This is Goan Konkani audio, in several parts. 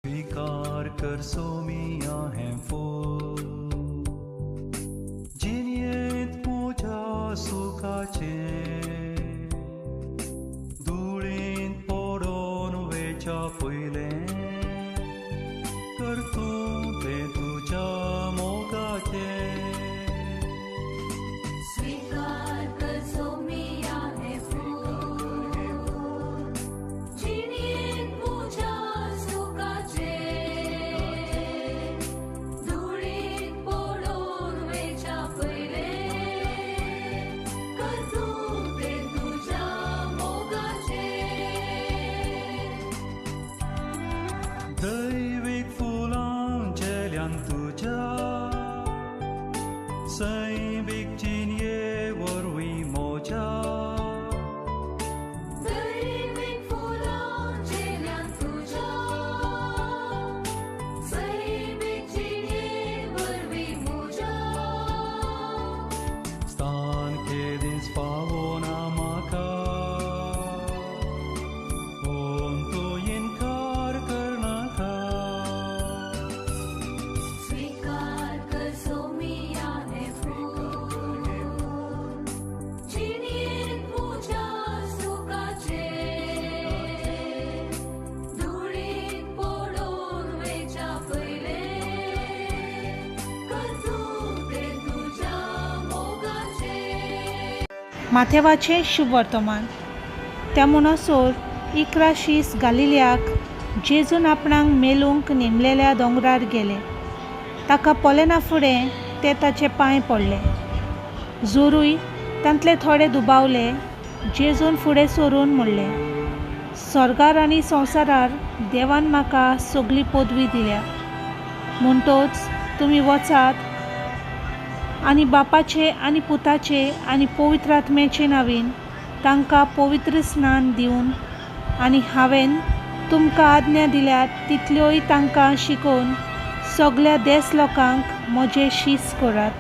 स्वीकार कर सोमिया हें फूल, जिणयेंत म्हज्या सुखाचें, धुळींत पडोन वेच्या पयलें कर तूं तें तुज्या मोगाचें. स्वीकार कर सोमिया हें फूल, जिणयेंत म्हज्या सुखाचें, धुळींत पडून वेच्या पयलें कर तूं तें तुज्या मोगाचें. दैवीक फुलां झेल्यान तुज्या सैमीक जिणये वरवीं म्हज्या, दैवीक फुलां झेल्यान तुज्या सैमीक जिणये वरवीं म्हज्या, स्थान केदींच पावना म्हाका, पूण तूं इनकार करनाका. स्वीकार कर सोमिया हें फूल, जिणयेंत म्हज्या सुखाचें, धुळींत पडून वेच्या पयलें कर तूं तें तुज्या मोगाचें. माथेवाचें शुभवर्तमान. त्या म्हणसर 11 शीस गालिल्याक जेजून आपणाक मेलूंक नेमलेल्या दोंगरार गेले. ताका पळयना फुडें ते ताचे पांय पडले. जोरूय तांतले थोडे दुबावले. जेजून फुडें सरून म्हणलें, स्वर्गार आनी संवसारार देवान म्हाका सगली पदवी दिल्या. म्हणटोच तुमी वचात आनी बापाचे आनी पुताचे आनी पवित्र आत्म्याचे नांवान तांकां पवित्र स्नान दिवन आनी हांवें तुमकां आज्ञा दिल्यात तितल्योय तांकां शिकोवन सगल्या देस लोकांक म्हजे शीस करात.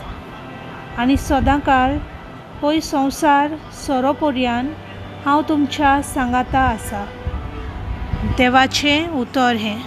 आनी सदांकाळ पय संवसार सोरो पर्यान हांव तुमच्या सांगाता आसा. देवाचें उतर हें.